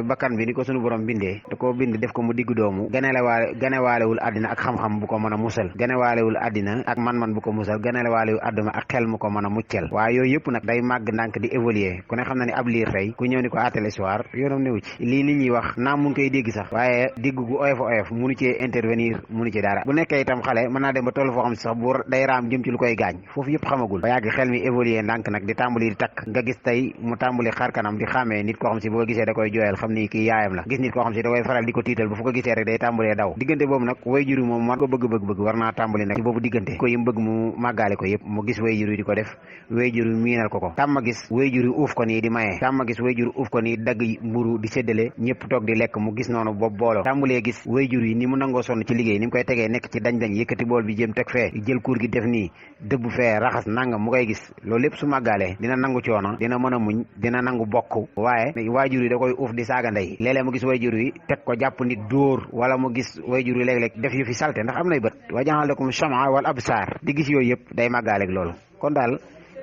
bakkan bi ni ko sunu borom bindee da koo bind def ko mu diggu doomu ganewaalewul àddina ak xam-xam bu ko mën a musal ganewaalewul àddina ak man-man bu ko musal ganewaalewul àdduna ak xel mu ko mën a muccal waaye yooyu yëpp nag day màgg ndànk di évoluer ku ne xam na ni ab liir tey ku ñëw ni ko àttale histoire yoonam newu ci lii nit ñi wax naam mu ngi koy dégg sax waaye digg gu oyof munu cee intervenir munu ci dara bu nekkee itam xale mën naa dem ba toll foo xam si sax bu day raam jëm ci lu koy gaañ foofu yëpp xamagul ba yàgg xel mi évoluer ndànk nag di tàmbali di takk nga gis tey mu tàmbali xar kanam di xàmmee nit koo xam si boo gisee da koy jooyal xam ni kii yaayam la gis nit koo xam si da koy faral di ko tiital bu fu ko gisee rek day tàmbalee daw diggante boobu nag wayjur moom man ko bëgg war naa tàmbali nag ci boobu diggante ko yim bëgg mu màggaale ko yëpp mu gis wayjur yi di ko def wayjur yi miinal ko tàmma gis wayjur yi uuf ko nii di maye tàmma gis wayjur uuf ko nii dagg mburu di séddale ñëpp toog di lekk mu gis noonu boobu booloo tàmbalee gis wayjur yi ni mu nangoo sonn ci liggéey ni mu koy tegee nekk ci dañ yëkkati bool bi jëm teg fee jël kuur gi def nii dëbb fee raxas nangam mu koy gis loolu lépp su màggaalee dina nangu coono dina mën a muñ dina nangu bokk waaye waajur yi da koy uuf di saaga ndey léeg-léeg mu gis wayjur yi teg ko jàpp nit dóor wala mu gis wayjur yi léeg-léeg def yu fi salte ndax am nay bët wa ja'ala lakum sam'a wal absaar di gis yooyu yëpp day màggaaleeg loolu kon daal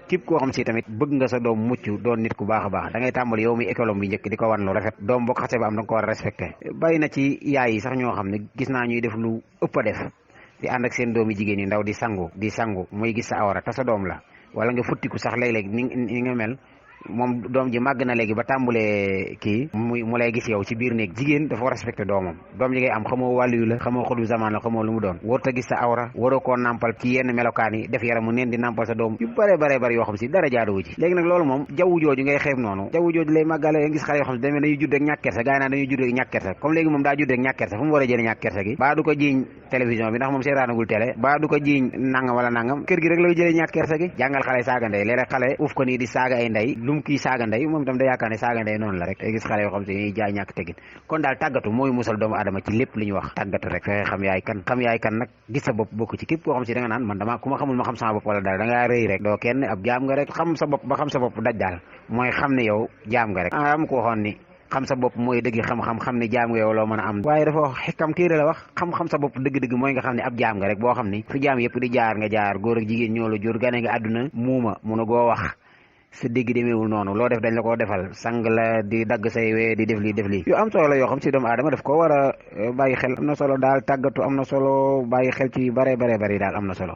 képp koo xam si tamit bëgg nga sa doom mucc doon nit ku baax a baax da ngay tàmbali yow mi école bi njëkk di ko wan lu rafet doom boo ko xasee ba am da nga ko war a respecté bari na ci yaay yi sax ñoo xam ne gis naa ñuy def lu ëpp a def di ànd ak seen doomi jigéen yi ndaw di sangu muy gis sa awra te sa doom la wala nga futtiku sax léeg-léeg ni nga mel moom doom ji màgg na léegi ba tàmbulee kii mu lay gis yow ci biir néeg jigéen dafa war a respecté doomam doom ji ngay am xamoo wàllu yu la xamoo xodu zaman la xamoo lu mu doon warut a gis sa awra waroo koo nàmpal ci yenn melokaan yi def yaramu neen di nàmpal sa doom yu bare yoo xam si dara jaaduwu ci léegi nag loolu moom jaww jooju ngay xeeb noonu jaww jooju lay màggale nga gis xale yoo xam si dañuy judd rek ñàkk kersa gaa yi naan dañuy judd rek ñàkk kersa comme léegi moom daa judd rek ñàkk kersa fu mu war a jële ñàkk kersa gi baa du ko jiiñ télévision bi ndax moom seetaanagul télé baa du ko jiiñ nangam wala nangam kër gi rek la jëlee ñàkk kersa gi jàngal xale saaga ndey léeg-léeg xale uf ko nii di saaga ay ndey lum kii saaga ndey moom itam da yaakaar ne saaga ndey noonu la rek te gis xale yoo xam si jaay ñàkk tegin kon daal tàggatu mooy musal doomu adama ci lépp li ñu wax tàggatu rek fexe xam yaay kan nag gis sa bopp bokk ci képp koo xam si da nga naan man dama ku ma xamul ma xam sama bopp wala dara da ngaa rëy rek doo kenn ab jaam nga rek xam sa bopp ba xam sa bopp daj daal mooy xam ne yow jaam nga rek am ko waxoon ni xam sa bopp mooy dëgg xam ne jaam nga yow loo mën a am waaye dafa wax xikam téere la wax xam sa bopp dëgg-dëgg mooy nga xam ne ab jaam nga rek boo xam ni fi jaam yëpp di jaar nga jaar góor ak jigéen ñoo la jur gane nga àdduna muuma mun a goo wax sa dégg demeewul noonu loo def dañ la koo defal sang la di dagg say wee di def lii yu am solo la yoo xam si doomu aadama daf ko war a bàyyi xel am na solo daal tàggatu am na solo bàyyi xel ci bare daal am na solo